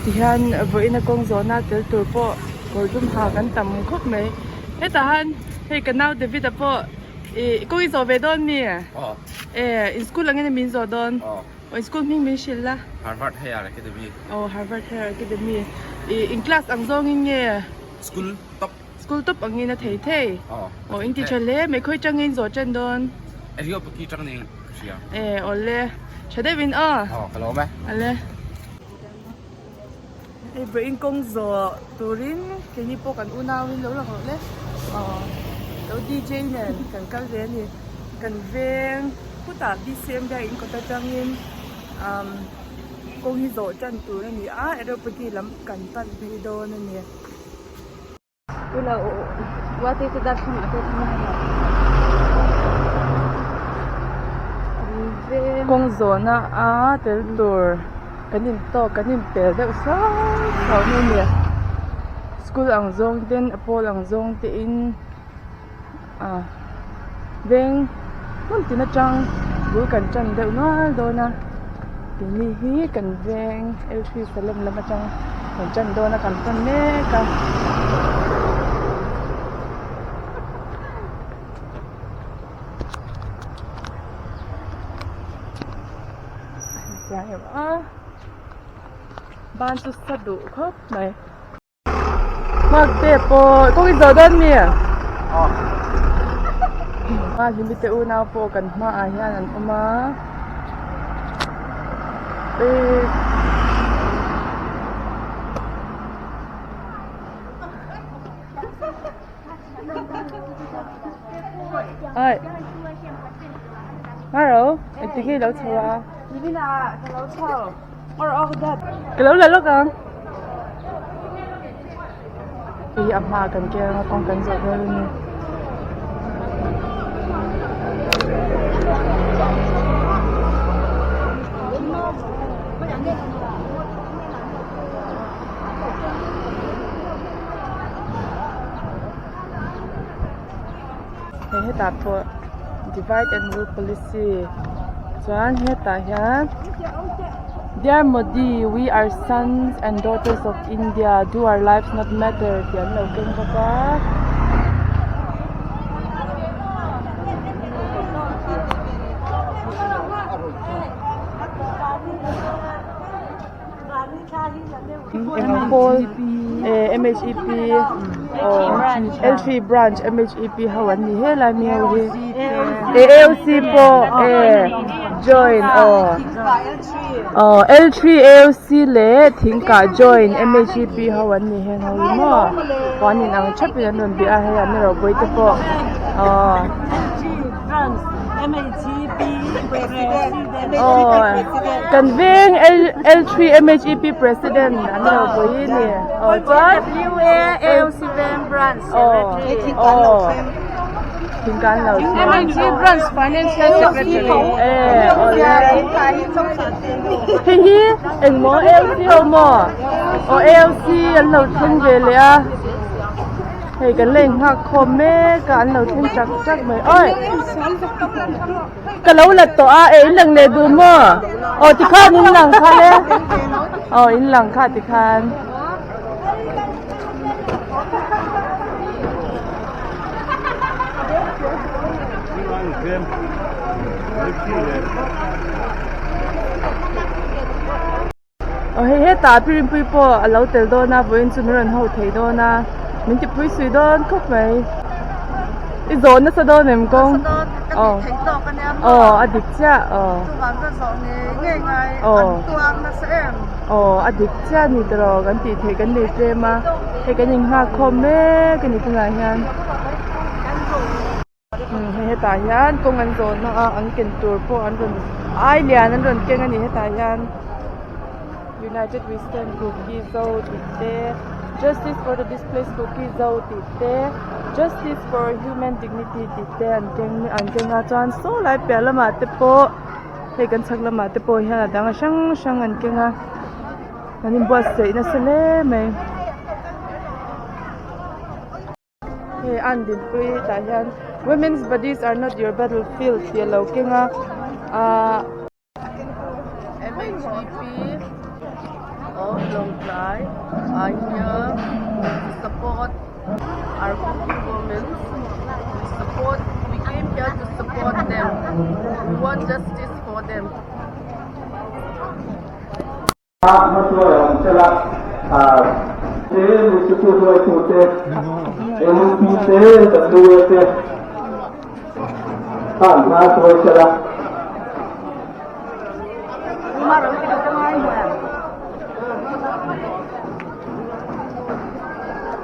Tihian vawiin a kawng zawhna tel tur pawh kawr dum ha kan tam khawp mai hetah han hei ka nau David-a pawh ih kawng i zawh ve dawn mi e in school angin min zawh dawn. Aw in school hming min hrilh la. Harvard Hair Academy. Aw Harvard Hair Academy. I in class ang zawngin nge? School top. School top angin a thei thei. Aw. Aw in ti tha hle mai khawi tangin zawh tan dawn? Rio paki tang nen ka hria. E aw le. Tha deuh in aw. Aw ka lawm e. Ale. Hei vawiin kawng zawh turin keini pawh kan unau in lo lang rawh le. Aw lo DJ nen kan kal ve a ni. Kan veng khutah BCM biakinn kawt atangin umm kawng hi zawh tan tur a ni a Aeropati lam kan pan phei dawn a ni. Kawng zawhna a tel tur kan in tawk kan in pel deuh sauh sauh mai a ni school ang zawng ten a pawl ang zawng te in ah veng hmun tin atang bul kan tan deuh nual dawn a tuni hi kan veng L three Salem lam atang kan tan dawn a kan pan mek a. Ban chu sa duh khawp mai. Mark te pawh kawng i zawh dawn mi? A hlimi te unau pawh kan hmaah hian an awm a Ai Maro engtin nge i lo chho a? Ka lo la lawk ang. Hei hi a hmaah kan keng a kawng kan zawh dawn a ni. Hei hetah pawh divide and rule policy chuan hetah hian dear modi we are sons and daughters of india do our lives not matter tih an lo keng bawk a. Eng pawl eh M H E P aw L three branch M H E P ho an ni helai mi ho hi eh A O C pawh eh join aw aw L three A O C leh thingkah join M H E P ho an ni heng ho hi maw aw an inang thap in an rawn bia a hei an ropui te pawh aw. Aw kan veng L three M H E P president an lo pui ni aw chuan aw aw thingkan lo eh awle hei hi engmaw A L C ho maw aw A L C an lo thleng ve leh a. Hei kan la inghak khawm mek a an lo thleng chak chak mai awi ka lo la tawh a eh in lang leh duh maw aw tikhan in lang kha le aw in lang kha tikhan. Aw hei hetah pirinpui pawh a lo tel dawn a vawiin chu min rawn ho thei dawn a min ti pui sui dawn khawp mai i zawh nasa dawn em kawng aw aw a dik chiah aw aw aw a dik chiah a ni tawh kan tih theih kan nei tlem a hei kan inghak khawm mek a ni tunah hian. Hei hetah hian kawng an zawhna a an ken tur pawh an rawn ai lian an rawn keng a ni hetah hian. United We Stand Kuki Zo tih te Justice for the Displaced Kuki Zo tih te Justice for Human Dignity tih te an keng an keng a chuan saw lai piah lamah te pawh hei kan chhak lamah te pawh hian a dang a hrang hrang an keng a an inbuatsaih nasa hle mai. Hei an dinpui tah hian women's bodies are not your battlefield tih a lo keng a ahh M_H_E_P of Lawngtlai are here to support our Kuki women we support we came here to support them we want justice for them. Hmatuai awm sela, te Municipal hruaitute, MP te, WA te khan hma hruai sela.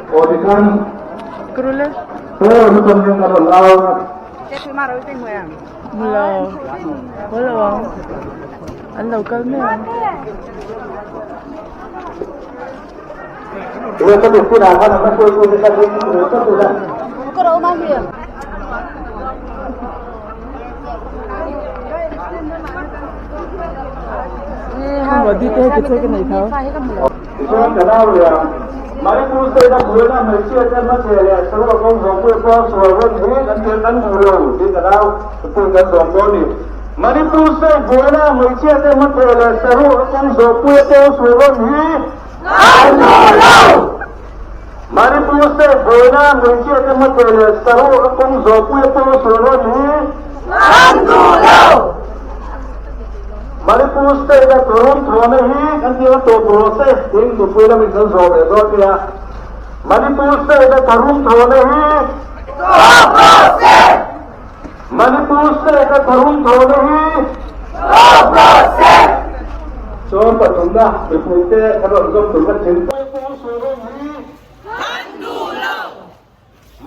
Aw tikhan Sir, mutan hian kan rawn au a. Lo, haw lo ang. An lo kal mai ang. Modi te hei tichuan ka nei tho. Manipur state a buaina hmeichhia te hmachhe leh saruak kawng zawhpui pawh sual rem hi kan thil kan hmu lo tih ka nau pui kan zawm dawn ni. Manipur state buaina hmeichhia te hmachhe leh saruak kawng zawhpui pawh sual rem hi kan hmu lo. Manipur state buaina hmeichhia te hmachhe leh saruak kawng zawhpui pawh sual rem hi kan duh lo. Manipur state a Turun Thlawna hi kan tia tawp rawh se tiin mipui lamin kan zawh leh dawn nia. Manipur state a Tarun Thlawna hi tawp rawh se! Manipur state a Tarun Thlawna hi tawp rawh se! Chuan pathumna mipuite kan rawn zawm tur ka thil. Manipur Surun hi kan duh lo!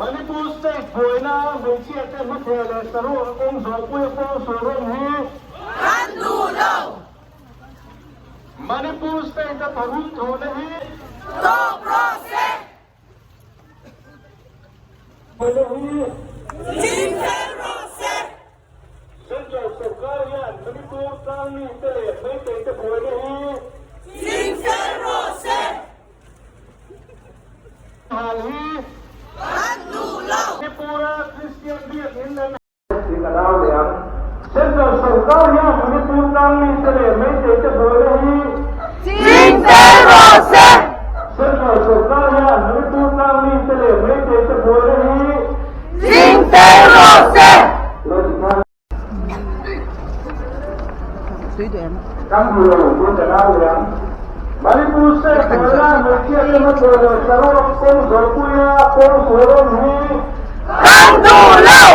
Manipur state buaina hmeichhia te hmatheh leh saruak kawng zawhpui a pawng sual rawn hi kan duh lo. Manipur state a tharum thawhna hi tawp rawh se. Buaina hi chingfel rawh se. Central sorkar hian Manipur tlangmi te leh Meitei te buaina hi chingfel rawh se. Central sorkar hian Manipur tlangmi te leh Meitei te buaina hi chingfel rawh se! Central sorkar hian Manipur tlangmi te leh Meitei te buaina hi chingfel rawh se! Kan duh lo!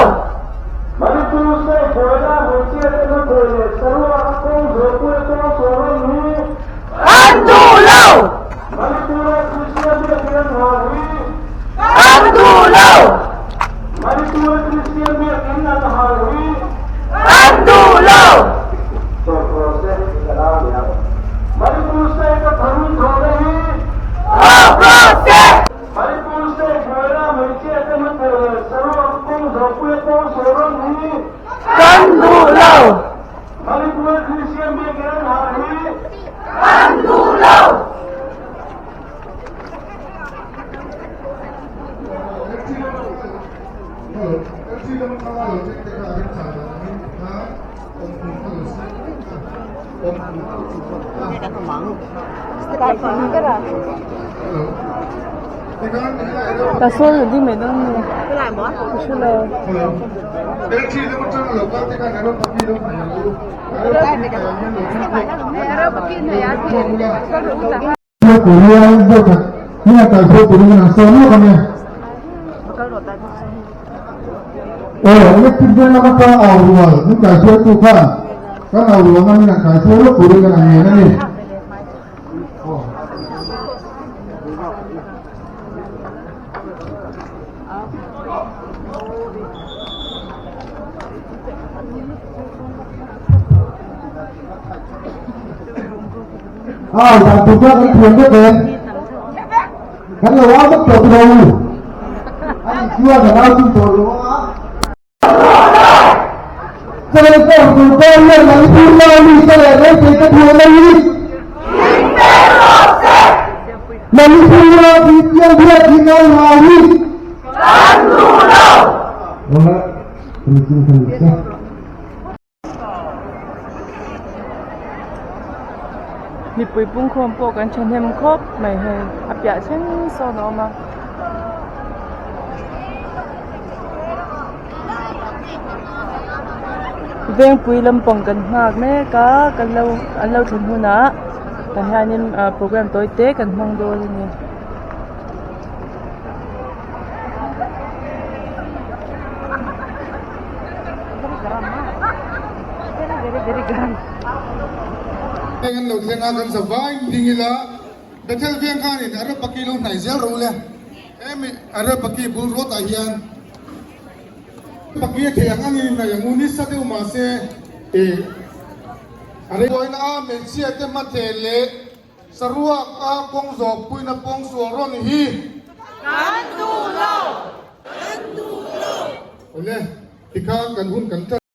Kan duh lo! Kan duh lo! Kan duh lo! Tawp rawh se! Kan duh lo! Kan duh lo! Ta sawn a ding mai dawn nge ka hre lo. A dan tur kha kan thiam vek em? Kan lo au vek tawh tiro u. A nih chuan kan au chun tawh lo a. Chawlh pawh tur pawh hian Manipur lama mi te leh Meitei te buaina hi Manipur lama BPL biak hi kan ngai hi kan duh lo. Mipui pungkhawm pawh kan thahnem khawp mai hei a piah thleng sawn a awm a. Vengpui lampang kan nghak mek a kan lo an lo thlen hunah tah hianin ah program tawi te kan hmang dawn a ni. Heng an lo thleng a kan zavai ding ila Bethel veng khanin Arepaki lo hnaih zel ro le hemi Arepaki bul rawt ah hian Paki a theih ang angin hnaih ang u nisa deuh mahse eh Buaina a hmeichhia te hmatheh leh Saruak a kawng zawk puina pawng sual rawn hi. Kan duh lo! Kan duh lo! Awle, tikhan kan hun kan ṭan.